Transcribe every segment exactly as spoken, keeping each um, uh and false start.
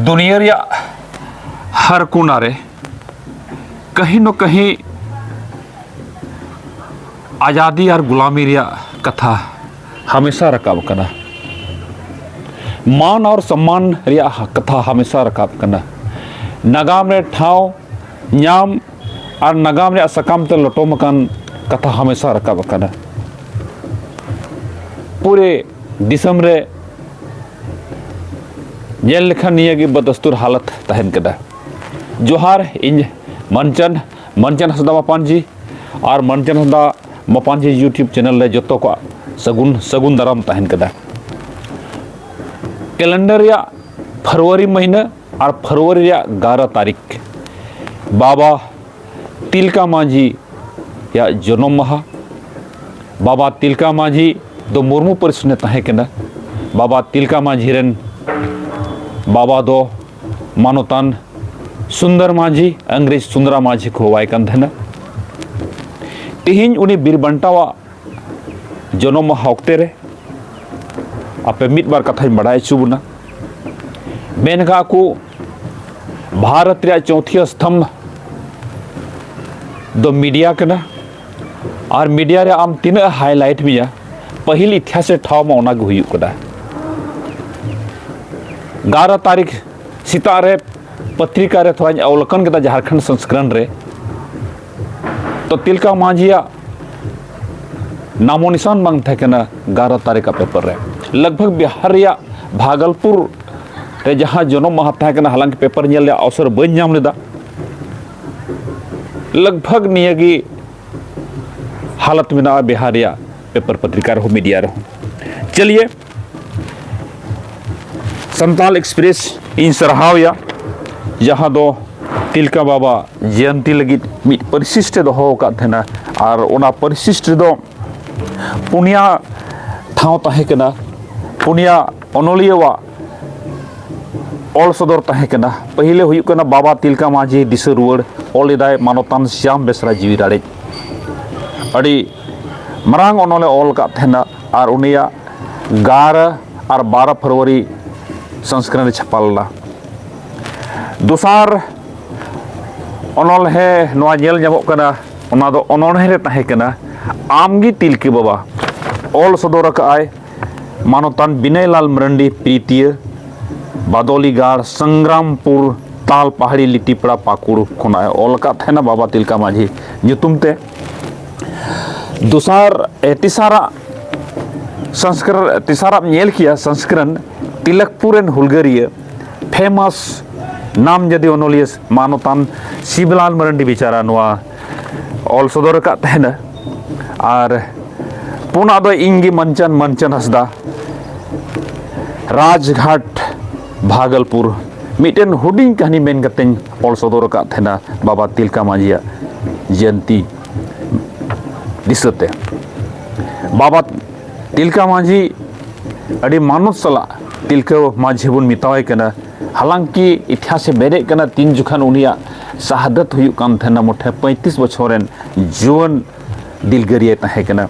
ᱫᱩᱱᱤᱭᱟᱹ ᱨᱮᱭᱟᱜ ᱦᱟᱨ ᱠᱚᱱᱟ ᱨᱮ ᱠᱟᱹᱦᱤ ᱱᱚ ᱠᱟᱹᱦᱤ ᱟᱡᱟᱫᱤ ᱟᱨ ᱜᱩᱞᱟᱢᱤ ᱨᱮᱭᱟᱜ ᱠᱟᱛᱷᱟ ᱦᱟᱢᱮᱥᱟ ᱨᱟᱠᱟᱵ ᱟᱠᱟᱱᱟ᱾ ᱢᱟᱱ ᱟᱨ ᱥᱚᱢᱢᱟᱱ ᱨᱮᱭᱟᱜ ᱠᱟᱛᱷᱟ ᱦᱟᱢᱮᱥᱟ ᱨᱟᱠᱟᱵ ᱟᱠᱟᱱᱟ᱾ ᱱᱟᱜᱟᱢ ᱨᱮ ᱴᱷᱟᱶ ᱧᱟᱢ ᱟᱨ ᱱᱟᱜᱟᱢ ᱨᱮᱭᱟᱜ ᱥᱟᱠᱟᱢ ᱛᱮ ᱞᱚᱴᱚᱢ ᱟᱠᱟᱱ ᱠᱟᱛᱷᱟ ᱦᱟᱢᱮᱥᱟ ᱨᱟᱠᱟᱵ ᱟᱠᱟᱱᱟ᱾ ᱯᱩᱨᱮ ᱫᱤᱥᱚᱢ ᱨᱮ ᱧᱮᱞ ᱞᱮᱠᱷᱟᱱ ᱱᱤᱭᱟᱹ ᱜᱮ ᱵᱚᱫᱚᱥᱛᱩᱨ ᱦᱟᱞᱚᱛ ᱛᱟᱦᱮᱱ ᱠᱟᱱᱟ᱾ ᱡᱚᱦᱟᱨ, ᱤᱧ ᱢᱟᱱᱪᱟᱱ, ᱢᱟᱱᱪᱟᱱ ᱦᱟᱸᱥᱫᱟ ᱢᱟᱯᱟᱱᱡᱤ ᱟᱨ ᱢᱟᱱᱪᱟᱱ ᱦᱟᱸᱥᱫᱟ ᱢᱟᱯᱟᱱᱡᱤ YouTube ᱪᱮᱱᱮᱞ ᱨᱮ ᱡᱚᱛᱚ ᱠᱚᱣᱟᱜ ᱥᱟᱹᱜᱩᱱ, ᱥᱟᱹᱜᱩᱱ ᱫᱟᱨᱟᱢ ᱛᱟᱦᱮᱱ ᱠᱟᱱᱟ᱾ ᱠᱮᱞᱮᱱᱰᱟᱨ ᱨᱮᱭᱟᱜ ᱯᱷᱮᱵᱽᱨᱩᱣᱟᱨᱤ ᱢᱟᱹᱦᱱᱟᱹ ᱟᱨ ᱯᱷᱮᱵᱽᱨᱩᱣᱟᱨᱤ ᱨᱮᱭᱟᱜ ᱮᱜᱟᱨᱚ ᱛᱟᱹᱨᱤᱠᱷ ᱵᱟᱵᱟ ᱛᱤᱞᱠᱟ ᱢᱟᱹᱡᱷᱤᱭᱟᱜ ᱡᱚᱱᱚᱢ ᱢᱟᱦᱟ᱾ ᱵᱟᱵᱟ ᱛᱤᱞᱠᱟ ᱢᱟᱹᱡᱷᱤ ᱫᱚ ᱢᱩᱨᱢᱩ ᱯᱟᱹᱨᱤᱥ ᱨᱮᱱ ᱛᱟᱦᱮᱸ ᱠᱟᱱᱟ᱾ ᱵᱟᱵᱟ ᱛᱤᱞᱠᱟ ᱢᱟᱹᱡᱷᱤ ᱨᱮᱱ ᱵᱟᱵᱟ ᱫᱚ ᱢᱟᱱᱚᱛᱟᱱ ᱥᱩᱱᱫᱚᱨ ᱢᱟᱹᱡᱷᱤ, ᱤᱝᱨᱮᱡᱽ ᱥᱩᱱᱫᱚᱨᱟ ᱢᱟᱹᱡᱷᱤ ᱠᱚ ᱦᱚᱦᱚᱣᱟᱭ ᱠᱟᱱ ᱛᱟᱦᱮᱱᱟ᱾ ᱛᱮᱦᱮᱧ ᱩᱱᱤ ᱵᱤᱨ ᱵᱟᱱᱴᱟᱣᱟᱜ ᱡᱚᱱᱚᱢ ᱢᱟᱦᱟ ᱚᱠᱛᱮ ᱨᱮ ᱟᱯᱮ ᱢᱤᱫ ᱵᱟᱨ ᱠᱟᱛᱷᱟᱧ ᱵᱟᱲᱟᱭ ᱦᱚᱪᱚ ᱵᱚᱱᱟ᱾ ᱢᱮᱱ ᱠᱟᱜ ᱠᱚ, ᱵᱷᱟᱨᱚᱛ ᱨᱮᱭᱟᱜ ᱪᱳᱣᱛᱷᱤ ᱥᱛᱚᱢᱵᱷ ᱫᱚ ᱢᱤᱰᱤᱭᱟ ᱠᱟᱱᱟ᱾ ᱟᱨ ᱢᱤᱰᱤᱭᱟ ᱨᱮ ᱟᱢ ᱛᱤᱱᱟᱹᱜ ᱦᱟᱭᱞᱟᱭᱤᱴ ᱢᱮᱭᱟ, ᱯᱟᱹᱦᱤᱞ ᱤᱛᱤᱦᱟᱥ ᱨᱮ ᱴᱷᱟᱶ ᱢᱟ ᱚᱱᱟ ᱜᱮ ᱦᱩᱭᱩᱜ ᱠᱟᱱᱟ᱾ ᱮᱜᱟᱨᱚ ᱛᱟᱹᱨᱤᱠᱷ ᱥᱮᱛᱟᱜ ᱨᱮ ᱯᱚᱛᱨᱤᱠᱟ ᱨᱮ ᱛᱷᱚᱲᱟᱧ ᱚᱞ ᱟᱠᱟᱱ ᱠᱮᱫᱟ, ᱡᱷᱟᱲᱠᱷᱚᱸᱰ ᱥᱚᱝᱥᱠᱨᱚᱱ ᱨᱮ᱾ ᱛᱚ ᱛᱤᱞᱠᱟ ᱢᱟᱹᱡᱷᱤᱭᱟᱜ ᱱᱟᱢᱚ ᱱᱤᱥᱟᱱ ᱵᱟᱝ ᱛᱟᱦᱮᱸ ᱠᱟᱱᱟ ᱮᱜᱟᱨᱚ ᱛᱟᱹᱨᱤᱠᱷ ᱟᱜ ᱯᱮᱯᱟᱨ ᱨᱮ᱾ ᱞᱟᱜᱽ ᱵᱷᱟᱜᱽ ᱵᱤᱦᱟᱨ ᱨᱮᱭᱟᱜ ᱵᱷᱟᱜᱚᱞᱯᱩᱨ ᱨᱮ ᱡᱟᱦᱟᱸ ᱡᱚᱱᱚᱢ ᱢᱟᱦᱟ ᱛᱟᱦᱮᱸ ᱠᱟᱱᱟ, ᱦᱟᱞᱟᱝᱠᱤ ᱯᱮᱯᱟᱨ ᱧᱮᱞ ᱨᱮᱭᱟᱜ ᱚᱣᱥᱚᱨ ᱵᱟᱹᱧ ᱧᱟᱢ ᱞᱮᱫᱟ᱾ ᱞᱟᱜᱽ ᱵᱷᱟᱜᱽ ᱱᱤᱭᱟᱹ ᱜᱮ ᱦᱟᱞᱚᱛ ᱢᱮᱱᱟᱜᱼᱟ ᱵᱤᱦᱟᱨ ᱨᱮᱭᱟᱜ ᱯᱮᱯᱟᱨ ᱯᱚᱛᱨᱤᱠᱟ ᱨᱮᱦᱚᱸ, ᱢᱤᱰᱤᱭᱟ ᱨᱮᱦᱚᱸ᱾ ᱪᱟᱞᱤᱭᱮ, ᱥᱟᱱᱛᱟᱞ ᱮᱠᱥᱯᱨᱮᱥ ᱤᱧ ᱥᱟᱨᱦᱟᱣᱮᱭᱟ, ᱡᱟᱦᱟᱸ ᱫᱚ ᱛᱤᱞᱠᱟ ᱵᱟᱵᱟ ᱡᱚᱭᱚᱱᱛᱤ ᱞᱟᱹᱜᱤᱫ ᱢᱤᱫ ᱯᱟᱹᱨᱥᱤᱥᱴ ᱮ ᱫᱚᱦᱚ ᱟᱠᱟᱫ ᱛᱟᱦᱮᱱᱟ᱾ ᱟᱨ ᱚᱱᱟ ᱯᱟᱹᱨᱥᱤᱥᱴ ᱨᱮᱫᱚ ᱯᱩᱱᱭᱟ ᱴᱷᱟᱶ ᱛᱟᱦᱮᱸ ᱠᱟᱱᱟ, ᱯᱩᱱᱭᱟ ᱚᱱᱚᱞᱤᱭᱟᱹᱣᱟᱜ ᱚᱞ ᱥᱚᱫᱚᱨ ᱛᱟᱦᱮᱸ ᱠᱟᱱᱟ᱾ ᱯᱟᱹᱦᱤᱞᱮ ᱦᱩᱭᱩᱜ ᱠᱟᱱᱟ ᱵᱟᱵᱟ ᱛᱤᱞᱠᱟ ᱢᱟᱹᱡᱷᱤ ᱫᱤᱥᱟᱹ ᱨᱩᱣᱟᱹᱲ, ᱚᱞ ᱞᱮᱫᱟᱭ ᱢᱟᱱᱚᱛᱟᱱ ᱥᱭᱟᱢ ᱵᱮᱥᱨᱟ ᱡᱤᱣᱤ ᱨᱟᱲᱮᱡ᱾ ᱟᱹᱰᱤ ᱢᱟᱨᱟᱝ ᱚᱱᱚᱞᱮ ᱚᱞ ᱟᱠᱟᱫ ᱛᱟᱦᱮᱱᱟ ᱟᱨ ᱩᱱᱤᱭᱟᱜ ᱮᱜᱟᱨᱚ ᱟᱨ ᱵᱟᱨᱚ ᱯᱷᱮᱵᱽᱨᱩᱣᱟᱨᱤ ᱥᱚᱝᱥᱠᱨᱚᱱ ᱨᱮ ᱪᱷᱟᱯᱟ ᱞᱮᱱᱟ᱾ ᱫᱚᱥᱟᱨ ᱚᱱᱚᱬᱦᱮ ᱱᱚᱣᱟ ᱧᱮᱞ ᱧᱟᱢᱚᱜ ᱠᱟᱱᱟ, ᱚᱱᱟ ᱫᱚ ᱚᱱᱚᱬᱦᱮ ᱨᱮ ᱛᱟᱦᱮᱸ ᱠᱟᱱᱟ ᱟᱢᱜᱮ ᱛᱤᱞᱠᱟᱹ ᱵᱟᱵᱟ᱾ ᱚᱞ ᱥᱚᱫᱚᱨ ᱟᱠᱟᱫᱼᱟᱭ ᱢᱟᱱᱚᱛᱟᱱ ᱵᱤᱱᱚᱭᱞᱟᱞ ᱢᱟᱨᱟᱱᱰᱤ, ᱯᱤᱨᱤᱛᱤᱭᱟᱹ, ᱵᱟᱫᱚᱞᱤᱜᱟᱲ, ᱥᱚᱝᱜᱨᱟᱢᱯᱩᱨ, ᱛᱟᱞ ᱯᱟᱦᱟᱲᱤ, ᱞᱤᱴᱤᱯᱟᱲᱟ, ᱯᱟᱹᱠᱩᱲ ᱠᱷᱚᱱᱟᱜ ᱮ ᱚᱞ ᱟᱠᱟᱫ ᱛᱟᱦᱮᱱᱟ ᱵᱟᱵᱟ ᱛᱤᱞᱠᱟ ᱢᱟᱹᱡᱷᱤ ᱧᱩᱛᱩᱢ ᱛᱮ᱾ ᱫᱚᱥᱟᱨ, ᱮ, ᱛᱮᱥᱟᱨᱟᱜ ᱥᱚᱝᱥᱠᱨᱚᱱ, ᱛᱮᱥᱟᱨᱟᱜ ᱧᱮᱞ ᱠᱮᱭᱟ ᱥᱚᱝᱥᱠᱨᱚᱱ, ᱛᱤᱞᱚᱠᱯᱩᱨ ᱨᱮᱱ ᱦᱩᱞᱜᱟᱹᱨᱤᱭᱟᱹ, ᱯᱷᱮᱢᱟᱥ, ᱱᱟᱢ ᱡᱟᱹᱫᱤ ᱚᱱᱚᱞᱤᱭᱟᱹ ᱢᱟᱱᱚᱛᱟᱱ ᱥᱤᱵᱞᱟᱞ ᱢᱟᱨᱟᱱᱰᱤ ᱵᱮᱪᱟᱨᱟ ᱱᱚᱣᱟ ᱚᱞ ᱥᱚᱫᱚᱨ ᱟᱠᱟᱫ ᱛᱟᱦᱮᱱᱟ᱾ ᱟᱨ ᱯᱩᱱᱟᱜ ᱫᱚ ᱤᱧ ᱜᱮ ᱢᱟᱱᱪᱟᱱ, ᱢᱟᱱᱪᱟᱱ ᱦᱟᱸᱥᱫᱟ, ᱨᱟᱡᱽᱜᱷᱟᱴ, ᱵᱷᱟᱜᱚᱞᱯᱩᱨ, ᱢᱤᱫᱴᱮᱱ ᱦᱩᱰᱤᱧ ᱠᱟᱹᱦᱱᱤ ᱢᱮᱱ ᱠᱟᱛᱮᱧ ᱚᱞ ᱥᱚᱫᱚᱨ ᱟᱠᱟᱫ ᱛᱟᱦᱮᱱᱟ ᱵᱟᱵᱟ ᱛᱤᱞᱠᱟ ᱢᱟᱹᱡᱷᱤᱭᱟᱜ ᱡᱚᱭᱚᱱᱛᱤ ᱫᱤᱥᱟᱹᱛᱮ᱾ ᱵᱟᱵᱟ ᱛᱤᱞᱠᱟ ᱢᱟᱹᱡᱷᱤ ᱟᱹᱰᱤ ᱢᱟᱱᱚᱛ ᱥᱟᱞᱟᱜ ᱛᱤᱞᱠᱟᱹ ᱢᱟᱹᱡᱷᱤ ᱵᱚᱱ ᱢᱮᱛᱟᱣᱟᱭ ᱠᱟᱱᱟ᱾ ᱦᱟᱞᱟᱝᱠᱤ ᱤᱛᱤᱦᱟᱥᱮ ᱵᱮᱨᱮᱫ ᱠᱟᱱᱟ, ᱛᱤᱱ ᱡᱚᱠᱷᱟᱱ ᱩᱱᱤᱭᱟᱜ ᱥᱟᱦᱟᱫᱟᱛ ᱦᱩᱭᱩᱜ ᱠᱟᱱ ᱛᱟᱦᱮᱱᱟ, ᱢᱚᱴᱷᱮ ᱯᱚᱸᱭᱛᱨᱤᱥ ᱵᱚᱪᱷᱚᱨ ᱨᱮᱱ ᱡᱩᱣᱟᱹᱱ ᱫᱤᱞᱜᱟᱹᱨᱤᱭᱟᱹ ᱛᱟᱦᱮᱸ ᱠᱟᱱᱟ᱾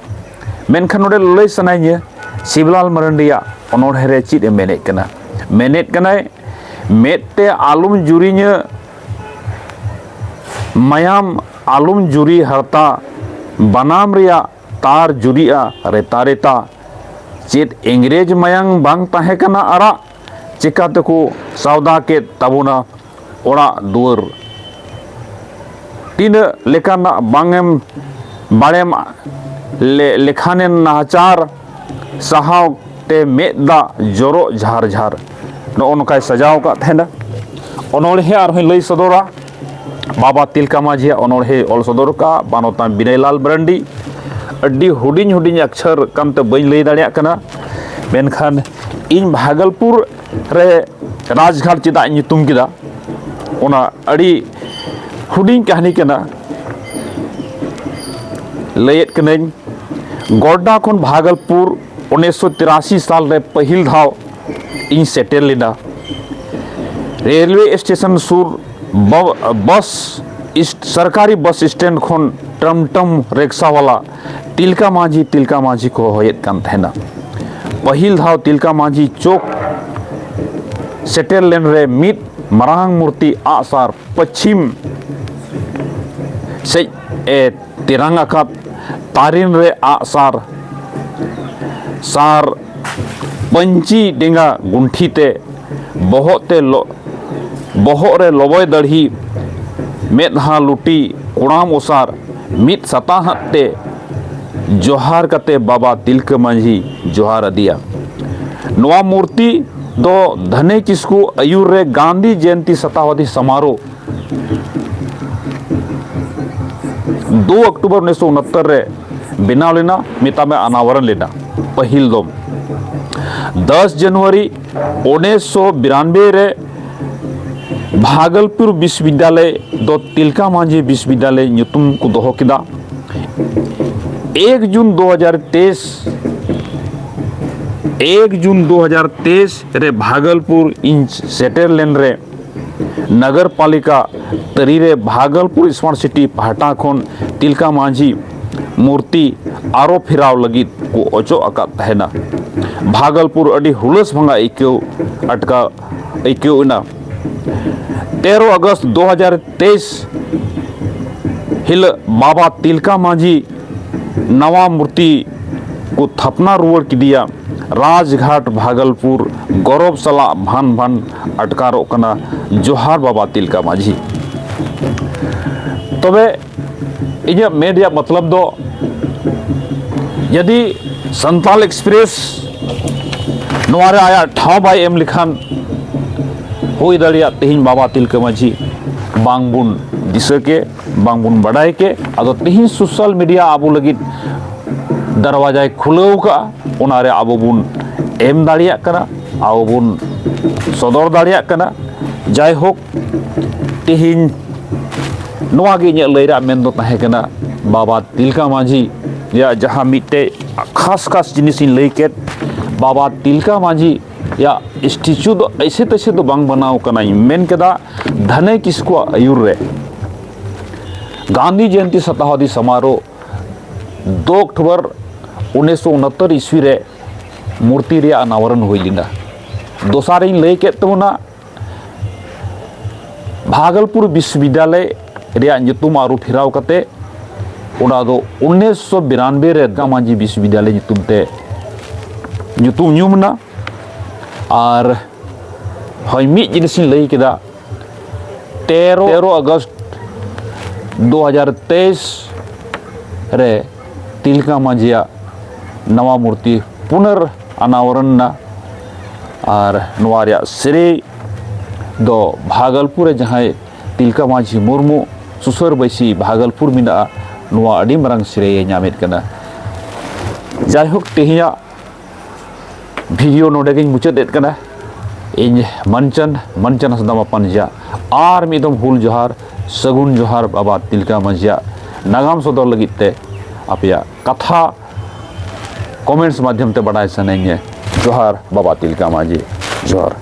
ᱢᱮᱱᱠᱷᱟᱱ ᱱᱚᱰᱮ ᱞᱟᱹᱭ ᱥᱟᱱᱟᱭᱤᱧᱟᱹ, ᱥᱤᱵᱞᱟᱞ ᱢᱟᱨᱟᱱᱰᱤᱭᱟᱜ ᱚᱱᱚᱬᱦᱮ ᱨᱮ ᱪᱮᱫ ᱮ ᱢᱮᱱᱮᱫ ᱠᱟᱱᱟ? ᱢᱮᱱᱮᱫ ᱠᱟᱱᱟᱭ, ᱢᱮᱫ ᱛᱮ ᱟᱞᱚᱢ ᱡᱩᱨᱤᱧᱟᱹ, ᱢᱟᱭᱟᱢ ᱟᱞᱚᱢ ᱡᱩᱨᱤ ᱦᱟᱨᱛᱟ, ᱵᱟᱱᱟᱢ ᱨᱮᱭᱟᱜ ᱛᱟᱨ ᱡᱩᱨᱤᱜᱼᱟ ᱨᱮᱛᱟ ᱨᱮᱛᱟ᱾ ᱪᱮᱫ ᱤᱝᱨᱮᱡᱽ ᱢᱟᱭᱟᱝ ᱵᱟᱝ ᱛᱟᱦᱮᱸ ᱠᱟᱱᱟ ᱟᱨᱟᱜ? ᱪᱮᱠᱟ ᱛᱮᱠᱚ ᱥᱟᱣᱫᱟ ᱠᱮᱫ ᱛᱟᱵᱚᱱᱟ ᱚᱲᱟᱜ ᱫᱩᱣᱟᱹᱨ? ᱛᱤᱱᱟᱹᱜ ᱞᱮᱠᱟᱱᱟᱜ ᱵᱟᱝ ᱮᱢ ᱵᱟᱲᱮᱢ ᱞᱮ-, ᱞᱮᱠᱷᱟᱱᱮᱱ ᱱᱟᱦᱟᱪᱟᱨ, ᱥᱟᱦᱟᱣ ᱛᱮ ᱢᱮᱫ ᱫᱟᱜ ᱡᱚᱨᱚᱜ ᱡᱷᱟᱨ ᱡᱷᱟᱨ᱾ ᱱᱚᱜᱼᱚ ᱱᱚᱝᱠᱟᱭ ᱥᱟᱡᱟᱣ ᱟᱠᱟᱫ ᱛᱟᱦᱮᱱᱟ᱾ ᱚᱱᱚᱬᱦᱮ ᱟᱨᱦᱚᱸᱧ ᱞᱟᱹᱭ ᱥᱚᱫᱚᱨᱟ, ᱵᱟᱵᱟ ᱛᱤᱞᱠᱟ ᱢᱟᱹᱡᱷᱤᱭᱟᱜ ᱚᱱᱚᱬᱦᱮ ᱚᱞ ᱥᱚᱫᱚᱨ ᱟᱠᱟᱫ ᱢᱟᱱᱚᱛᱟᱱ ᱵᱤᱱᱚᱭᱞᱟᱞ ᱢᱟᱨᱟᱱᱰᱤ᱾ ᱟᱹᱰᱤ ᱦᱩᱰᱤᱧ ᱦᱩᱰᱤᱧ ᱚᱠᱠᱷᱚᱨ ᱠᱟᱱᱛᱮ ᱵᱟᱹᱧ ᱞᱟᱹᱭ ᱫᱟᱲᱮᱭᱟᱜ ᱠᱟᱱᱟ, ᱢᱮᱱᱠᱷᱟᱱ ᱤᱧ ᱵᱷᱟᱜᱚᱞᱯᱩᱨ ᱨᱮ ᱨᱟᱡᱽᱜᱷᱟᱴ ᱪᱮᱫᱟᱜ ᱤᱧ ᱧᱩᱛᱩᱢ ᱠᱮᱫᱟ, ᱚᱱᱟ ᱟᱹᱰᱤ ᱦᱩᱰᱤᱧ ᱠᱟᱹᱦᱱᱤ ᱠᱟᱱᱟ᱾ ᱞᱟᱹᱭᱮᱫ ᱠᱟᱹᱱᱟᱹᱧ, ᱜᱚᱰᱰᱟ ᱠᱷᱚᱱ ᱵᱷᱟᱜᱚᱞᱯᱩᱨ ᱩᱱᱤᱥᱥᱚ ᱛᱤᱨᱟᱥᱤ ᱥᱟᱞ ᱨᱮ ᱯᱟᱹᱦᱤᱞ ᱫᱷᱟᱣ ᱤᱧ ᱥᱮᱴᱮᱨ ᱞᱮᱱᱟ᱾ ᱨᱮᱞᱣᱮ ᱥᱴᱮᱥᱚᱱ ᱥᱩᱨ ᱵᱚ-, ᱵᱟᱥ ᱤᱥ-, ᱥᱚᱨᱠᱟᱨᱤ ᱵᱟᱥ ᱥᱴᱮᱱᱰ ᱠᱷᱚᱱ ᱴᱟᱢᱴᱟᱢ ᱨᱮᱠᱥᱟ ᱣᱟᱞᱟ ᱛᱤᱞᱠᱟ ᱢᱟᱹᱡᱷᱤ, ᱛᱤᱞᱠᱟ ᱢᱟᱹᱡᱷᱤ ᱠᱚ ᱦᱚᱦᱚᱭᱮᱫ ᱠᱟᱱ ᱛᱟᱦᱮᱱᱟ᱾ ᱯᱟᱹᱦᱤᱞ ᱫᱷᱟᱣ ᱛᱤᱞᱠᱟ ᱢᱟᱹᱡᱷᱤ ᱪᱳᱠ ᱥᱮᱴᱮᱨ ᱞᱮᱱ ᱨᱮ ᱢᱤᱫ ᱢᱟᱨᱟᱝ ᱢᱩᱨᱛᱤ ᱟᱜᱼᱥᱟᱨ ᱯᱚᱪᱷᱤᱢ ᱥᱮᱡ ᱮ ᱛᱮᱨᱟᱝ ᱟᱠᱟᱫ ᱛᱟᱨᱮᱱ ᱨᱮ ᱟᱜᱼᱥᱟᱨ ᱥᱟᱨ ᱯᱟᱹᱧᱪᱤ ᱰᱮᱸᱜᱟ ᱜᱩᱱᱴᱷᱤ ᱛᱮ ᱵᱚᱦᱚᱜ ᱛᱮ ᱞᱚ-, ᱵᱚᱦᱚᱜ ᱨᱮ ᱞᱚᱵᱚᱭ ᱫᱟᱲᱦᱤ, ᱢᱮᱫᱦᱟ ᱞᱩᱴᱤ, ᱠᱚᱲᱟᱢ ᱚᱥᱟᱨ, ᱢᱤᱫ ᱥᱟᱛᱟᱦᱟᱸᱫ ᱛᱮ ᱡᱚᱦᱟᱨ ᱠᱟᱛᱮ ᱵᱟᱵᱟ ᱛᱤᱞᱠᱟᱹ ᱢᱟᱹᱡᱷᱤ ᱡᱚᱦᱟᱨ ᱟᱫᱮᱭᱟ᱾ ᱱᱚᱣᱟ ᱢᱩᱨᱛᱤ ᱫᱚ ᱫᱷᱟᱱᱮ ᱠᱤᱥᱠᱩ ᱟᱹᱭᱩᱨ ᱨᱮ ᱜᱟᱱᱫᱷᱤ ᱡᱚᱭᱚᱱᱛᱤ ᱥᱟᱛᱟᱣᱟᱫᱤ ᱥᱚᱢᱟᱨᱳᱦ ᱫᱩ ᱚᱠᱴᱳᱵᱚᱨ ᱩᱱᱤᱥᱥᱚ ᱩᱱᱟᱛᱛᱚᱨ ᱨᱮ ᱵᱮᱱᱟᱣ ᱞᱮᱱᱟ, ᱢᱮᱛᱟᱜ ᱢᱮ ᱟᱱᱟᱣᱨᱚᱱ ᱞᱮᱱᱟ᱾ ᱯᱟᱹᱦᱤᱞ ᱫᱚ ᱫᱚᱥ ᱡᱟᱱᱩᱣᱟᱨᱤ ᱩᱱᱤᱥᱥᱚ ᱵᱤᱨᱟᱱᱵᱮ ᱨᱮ ᱵᱷᱟᱜᱚᱞᱯᱩᱨ ᱵᱤᱥᱣᱚᱵᱤᱫᱽᱭᱟᱞᱚᱭ ᱫᱚ ᱛᱤᱞᱠᱟ ᱢᱟᱹᱡᱷᱤ ᱵᱤᱥᱣᱚᱵᱤᱫᱽᱭᱟᱞᱚᱭ ᱧᱩᱛᱩᱢ ᱠᱚ ᱫᱚᱦᱚ ᱠᱮᱫᱟ᱾ ᱮᱠ ᱡᱩᱱ ᱫᱩ ᱦᱟᱡᱟᱨ ᱛᱮᱭᱤᱥ, ᱮᱠ ᱡᱩᱱ ᱫᱩ ᱦᱟᱡᱟᱨ ᱛᱮᱭᱤᱥ ᱨᱮ ᱵᱷᱟᱜᱚᱞᱯᱩᱨ ᱤᱧ ᱥᱮᱴᱮᱨ ᱞᱮᱱ ᱨᱮ ᱱᱚᱜᱚᱨ ᱯᱟᱞᱤᱠᱟ ᱛᱟᱹᱨᱤ ᱨᱮ ᱵᱷᱟᱜᱚᱞᱯᱩᱨ ᱥᱢᱟᱨᱴ ᱥᱤᱴᱤ ᱯᱟᱦᱴᱟ ᱠᱷᱚᱱ ᱛᱤᱞᱠᱟ ᱢᱟᱹᱡᱷᱤ ᱢᱩᱨᱛᱤ ᱟᱨᱚ ᱯᱷᱮᱨᱟᱣ ᱞᱟᱹᱜᱤᱫ ᱠᱚ ᱚᱪᱚᱜ ᱟᱠᱟᱫ ᱛᱟᱦᱮᱱᱟ᱾ ᱵᱷᱟᱜᱚᱞᱯᱩᱨ ᱟᱹᱰᱤ ᱦᱩᱞᱟᱹᱥ ᱵᱷᱟᱸᱜᱟ ᱟᱹᱭᱠᱟᱹᱣ ᱟᱴᱠᱟᱣ ᱟᱹᱭᱠᱟᱹᱣ ᱮᱱᱟ᱾ ᱛᱮᱨᱚ ᱟᱜᱚᱥᱴ ᱫᱩ ᱦᱟᱡᱟᱨ ᱛᱮᱭᱤᱥ ᱦᱤᱞᱳᱜ ᱵᱟᱵᱟ ᱛᱤᱞᱠᱟ ᱢᱟᱹᱡᱷᱤ ᱱᱟᱣᱟ ᱢᱩᱨᱛᱤ ᱠᱚ ᱛᱷᱟᱯᱱᱟ ᱨᱩᱣᱟᱹᱲ ᱠᱮᱫᱮᱭᱟ᱾ ᱨᱟᱡᱽᱜᱷᱟᱴ ᱵᱷᱟᱜᱚᱞᱯᱩᱨ ᱜᱚᱨᱚᱵᱽ ᱥᱟᱞᱟᱜ ᱵᱷᱟᱱ ᱵᱷᱟᱱ ᱟᱴᱠᱟᱨᱚᱜ ᱠᱟᱱᱟ᱾ ᱡᱚᱦᱟᱨ ᱵᱟᱵᱟ ᱛᱤᱞᱠᱟ ᱢᱟᱹᱡᱷᱤ᱾ ᱛᱚᱵᱮ ᱤᱧᱟᱹᱜ ᱢᱮᱱ ᱨᱮᱭᱟᱜ ᱢᱚᱛᱞᱚᱵ ᱫᱚ, ᱡᱩᱫᱤ ᱥᱟᱱᱛᱟᱞ ᱮᱠᱥᱯᱨᱮᱥ ᱱᱚᱣᱟ ᱨᱮ ᱟᱭᱟᱜ ᱴᱷᱟᱶ ᱵᱟᱭ ᱮᱢ ᱞᱮᱠᱷᱟᱱ, ᱦᱩᱭ ᱫᱟᱲᱮᱭᱟᱜ ᱛᱮᱦᱮᱧ ᱵᱟᱵᱟ ᱛᱤᱞᱠᱟᱹ ᱢᱟᱹᱡᱷᱤ ᱵᱟᱝ ᱵᱚᱱ ᱫᱤᱥᱟᱹ ᱠᱮ, ᱵᱟᱝ ᱵᱚᱱ ᱵᱟᱰᱟᱭ ᱠᱮ᱾ ᱟᱫᱚ ᱛᱮᱦᱮᱧ ᱥᱳᱥᱟᱞ ᱢᱤᱰᱤᱭᱟ ᱟᱵᱚ ᱞᱟᱹᱜᱤᱫ ᱫᱟᱨᱣᱟᱡᱟᱭ ᱠᱷᱩᱞᱟᱹᱣ ᱠᱟᱜᱼᱟ, ᱚᱱᱟ ᱨᱮ ᱟᱵᱚ ᱵᱚᱱ ᱮᱢ ᱫᱟᱲᱮᱭᱟᱜ ᱠᱟᱱᱟ, ᱟᱵᱚ ᱵᱚᱱ ᱥᱚᱫᱚᱨ ᱫᱟᱲᱮᱭᱟᱜ ᱠᱟᱱᱟ᱾ ᱡᱟᱭᱦᱳᱠ, ᱛᱮᱦᱮᱧ ᱱᱚᱣᱟ ᱜᱮ ᱤᱧᱟᱹᱜ ᱞᱟᱹᱭ ᱨᱮᱭᱟᱜ ᱢᱮᱱ ᱫᱚ ᱛᱟᱦᱮᱸ ᱠᱟᱱᱟ, ᱵᱟᱵᱟ ᱛᱤᱞᱠᱟ ᱢᱟᱹᱡᱷᱤ ᱨᱮᱭᱟᱜ ᱡᱟᱦᱟᱸ ᱢᱤᱫᱴᱮᱡ ᱠᱷᱟᱥ ᱠᱷᱟᱥ ᱡᱤᱱᱤᱥ ᱤᱧ ᱞᱟᱹᱭ ᱠᱮᱫ, ᱵᱟᱵᱟ ᱛᱤᱞᱠᱟ ᱢᱟᱹᱡᱷᱤ ᱭᱟᱜ ᱥᱴᱮᱪᱩ ᱫᱚ ᱮᱭᱥᱮ ᱛᱮᱭᱥᱮ ᱫᱚ ᱵᱟᱝ ᱵᱮᱱᱟᱣ ᱠᱟᱱᱟ᱾ ᱤᱧ ᱢᱮᱱ ᱠᱮᱫᱟ, ᱫᱷᱟᱱᱮ ᱠᱤᱥᱠᱩᱣᱟᱜ ᱟᱹᱭᱩᱨ ᱨᱮ ᱜᱟᱱᱫᱷᱤ ᱡᱚᱭᱚᱱᱛᱤ ᱥᱟᱛᱟᱣᱟᱫᱤ ᱥᱚᱢᱟᱨᱳᱦ ᱫᱩ ᱚᱠᱴᱳᱵᱚᱨ ᱩᱱᱤᱥᱥᱚ ᱩᱱᱟᱛᱛᱚᱨ ᱤᱥᱣᱤ ᱨᱮ ᱢᱩᱨᱛᱤ ᱨᱮᱭᱟᱜ ᱟᱱᱟᱣᱨᱚᱱ ᱦᱩᱭ ᱞᱮᱱᱟ᱾ ᱫᱚᱥᱟᱨᱤᱧ ᱞᱟᱹᱭ ᱠᱮᱫ ᱛᱟᱵᱚᱱᱟ, ᱵᱷᱟᱜᱚᱞᱯᱩᱨ ᱵᱤᱥᱣᱚᱵᱤᱫᱽᱭᱟᱞᱚᱭ ᱨᱮᱭᱟᱜ ᱧᱩᱛᱩᱢ ᱟᱹᱨᱩ ᱯᱷᱮᱨᱟᱣ ᱠᱟᱛᱮ ᱚᱱᱟ ᱫᱚ ᱩᱱᱤᱥᱥᱚ ᱵᱤᱨᱟᱱᱵᱮ ᱨᱮ ᱛᱤᱞᱠᱟ ᱢᱟᱹᱡᱷᱤ ᱵᱤᱥᱣᱚᱵᱤᱫᱽᱭᱟᱞᱚᱭ ᱧᱩᱛᱩᱢ ᱛᱮ ᱧᱩᱛᱩᱢ ᱧᱩᱢ ᱮᱱᱟ᱾ ᱟᱨ ᱦᱳᱭ, ᱢᱤᱫ ᱡᱤᱱᱤᱥᱤᱧ ᱞᱟᱹᱭ ᱠᱮᱫᱟ, ᱛᱮᱨᱚ, ᱛᱮᱨᱚ ᱟᱜᱚᱥᱴ ᱫᱩ ᱦᱟᱡᱟᱨ ᱛᱮᱭᱤᱥ ᱨᱮ ᱛᱤᱞᱠᱟ ᱢᱟᱹᱡᱷᱤᱭᱟᱜ ᱱᱟᱣᱟ ᱢᱩᱨᱛᱤ ᱯᱩᱱᱟᱨ ᱟᱱᱟᱣᱨᱚᱱ ᱮᱱᱟ᱾ ᱟᱨ ᱱᱚᱣᱟ ᱨᱮᱭᱟᱜ ᱥᱨᱮᱭ ᱫᱚ ᱵᱷᱟᱜᱚᱞᱯᱩᱨ ᱨᱮ ᱡᱟᱦᱟᱸᱭ ᱛᱤᱞᱠᱟ ᱢᱟᱹᱡᱷᱤ ᱢᱩᱨᱢᱩ ᱥᱩᱥᱟᱹᱨ ᱵᱟᱹᱭᱥᱤ ᱵᱷᱟᱜᱚᱞᱯᱩᱨ ᱢᱮᱱᱟᱜᱼᱟ, ᱱᱚᱣᱟ ᱟᱹᱰᱤ ᱢᱟᱨᱟᱝ ᱥᱨᱮᱭᱮ ᱧᱟᱢᱮᱫ ᱠᱟᱱᱟ᱾ ᱡᱟᱭᱦᱳᱠ, ᱛᱮᱦᱮᱧᱟᱜ ᱵᱷᱤᱰᱤᱭᱳ ᱱᱚᱰᱮ ᱜᱤᱧ ᱢᱩᱪᱟᱹᱫ ᱮᱫ ᱠᱟᱱᱟ᱾ ᱤᱧ ᱢᱟᱱᱪᱟᱱ, ᱢᱟᱱᱪᱟᱱ ᱦᱟᱸᱥᱫᱟ ᱢᱟᱯᱟᱱ ᱡᱟ ᱟᱨ ᱢᱤᱫ ᱫᱚᱢ ᱦᱩᱞ ᱡᱚᱦᱟᱨ, ᱥᱟᱹᱜᱩᱱ ᱡᱚᱦᱟᱨ ᱵᱟᱵᱟ ᱛᱤᱞᱠᱟ ᱢᱟᱹᱡᱷᱤᱭᱟᱜ ᱱᱟᱜᱟᱢ ᱥᱚᱫᱚᱨ ᱞᱟᱹᱜᱤᱫ ᱛᱮ ᱟᱯᱮᱭᱟᱜ ᱠᱟᱛᱷᱟ ᱠᱚᱢᱮᱱᱴᱥ ᱢᱟᱫᱽᱫᱷᱚᱢ ᱛᱮ ᱵᱟᱰᱟᱭ ᱥᱟᱱᱟᱧᱟ᱾ ᱡᱚᱦᱟᱨ ᱵᱟᱵᱟ ᱛᱤᱞᱠᱟ ᱢᱟᱹᱡᱷᱤ, ᱡᱚᱦᱟᱨ᱾